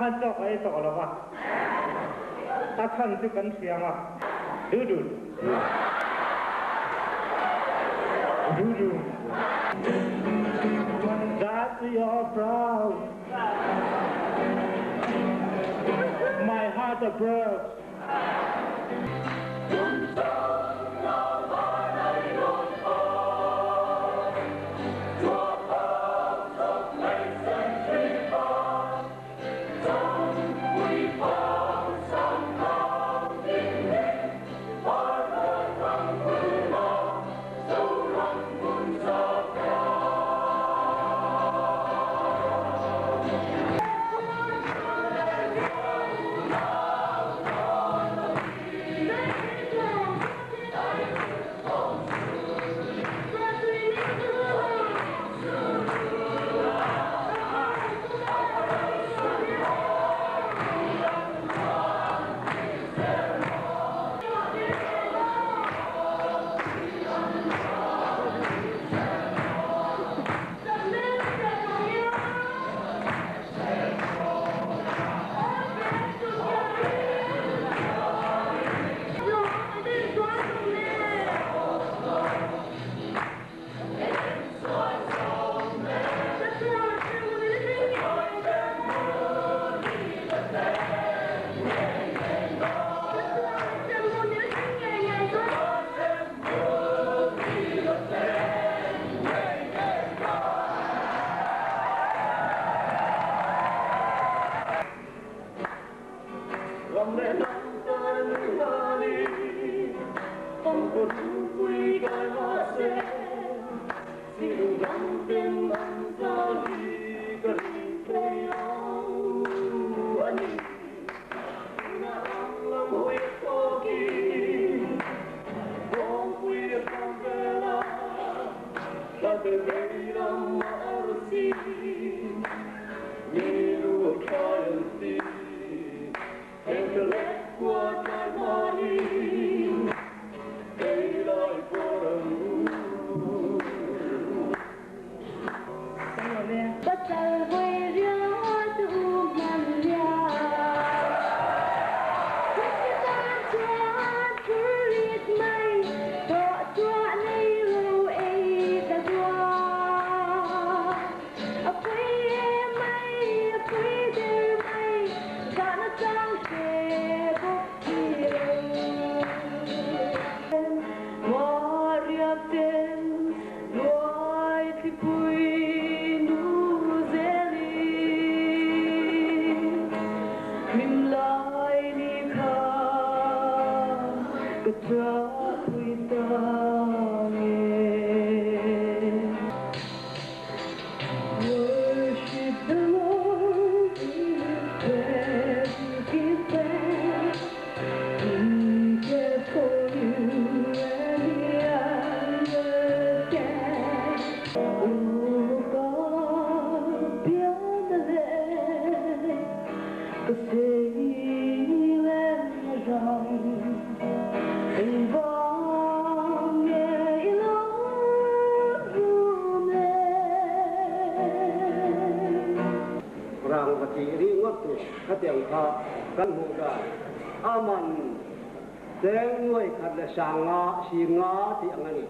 khan chaw ka ei tawh lo va, a chhan chu kan hria ang a, du du du du. That we are proud, my heart a broke. Ram leh hnam tan nui hmanin pangpar chhungpui kai mahse Zilung dang ten an ta hi ka ring thei lo a ni. Tunah ram lam hawi a tawkin kawngpui a hram vel a, thla te vei lam a arsi mi lu a thlai an ti. Pasal vui riau tu man ria. Tan chuan phurrit mai tawh chhuah nei lo ei ta duak. A pui em mai, a pui der mai, zahna chang hre bawk si lo. Maria ten luai thlipui nu zeli mim lai ni kha ka chahpui ta nge. Worship the Lord in His presence, give thanks. He cares for you and He understands. Oh God, pian le ka sei len ram eng vang nge i lo rum le. Rangva tih ringawt tur khatiang kha kan hmuh dan a man cheng nuai khat leh sanga singa tih ang a ni.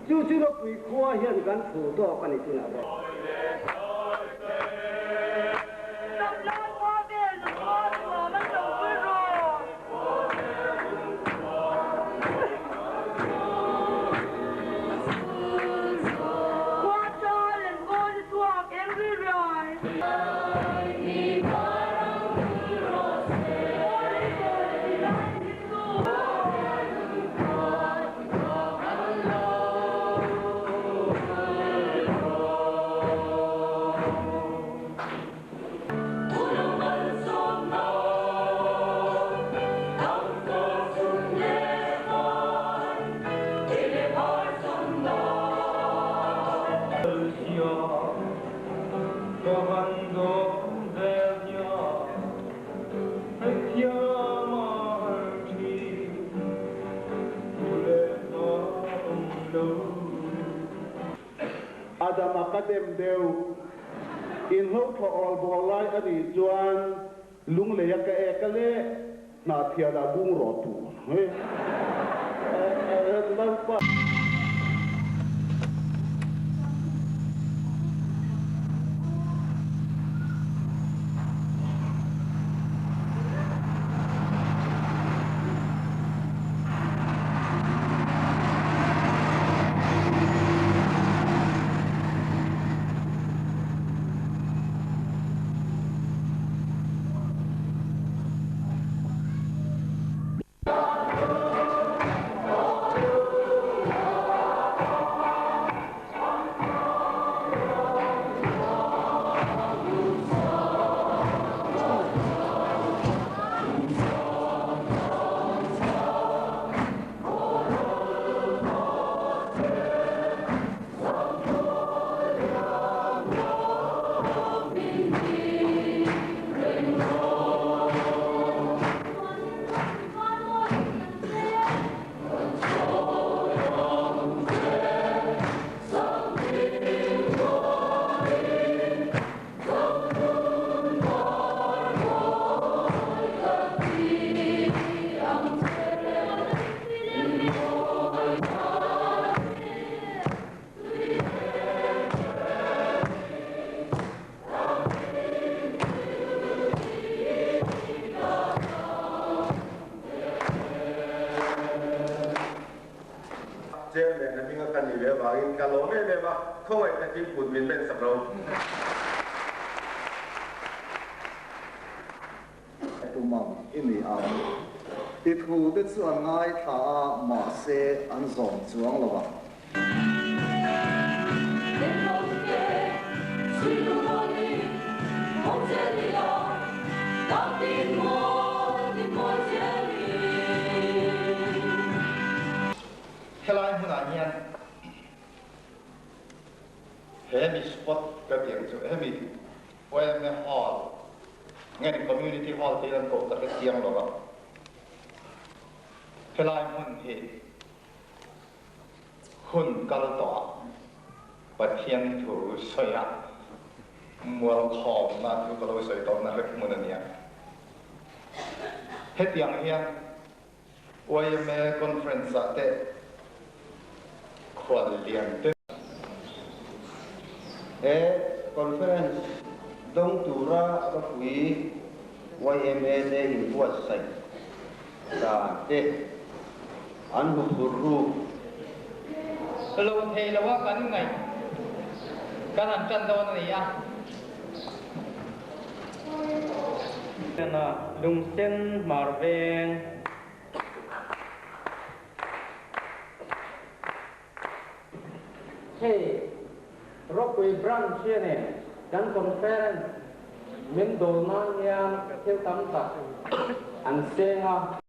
Chu chu ropui khua hian kan phu tawk a ni tunah pawh. Adama ka dem deuh. In hlo thaw awl bawl lai a nih chuan Lunglei a ka ek a le Hnahthial ah bungraw tur Lalpa. Chairman a hminga ka nih ve avangin ka lawm em em a, khawngaih takin kut min ben sak lo. Tumang i ni ang. I thu te chu an ngaithla a, mahse an zawm chuang lo ang. Helai hmunah hian he mi spot ka tih ang chu hemi YMA Hall nge ni Community Hall tiin an koh ka hre chiang lo va, helai hmun hi hun kal tawh ah Pathian thu sawi a mualkhawmna thu ka lo sawi tawhna hlek hmun a nia. Hetiang hian YMA Conference ah te khual lian te. He Conference dawng tura ropui YMA te inbuatsaih dan te an hmu phur ruk. Lo thei lo a kan ngaih kan han tan dawn a ni a. Chana lungsen hmar veng. Hei Ropui Branch hianin kan Conference min dawl nan hian thil tam tak an seng a.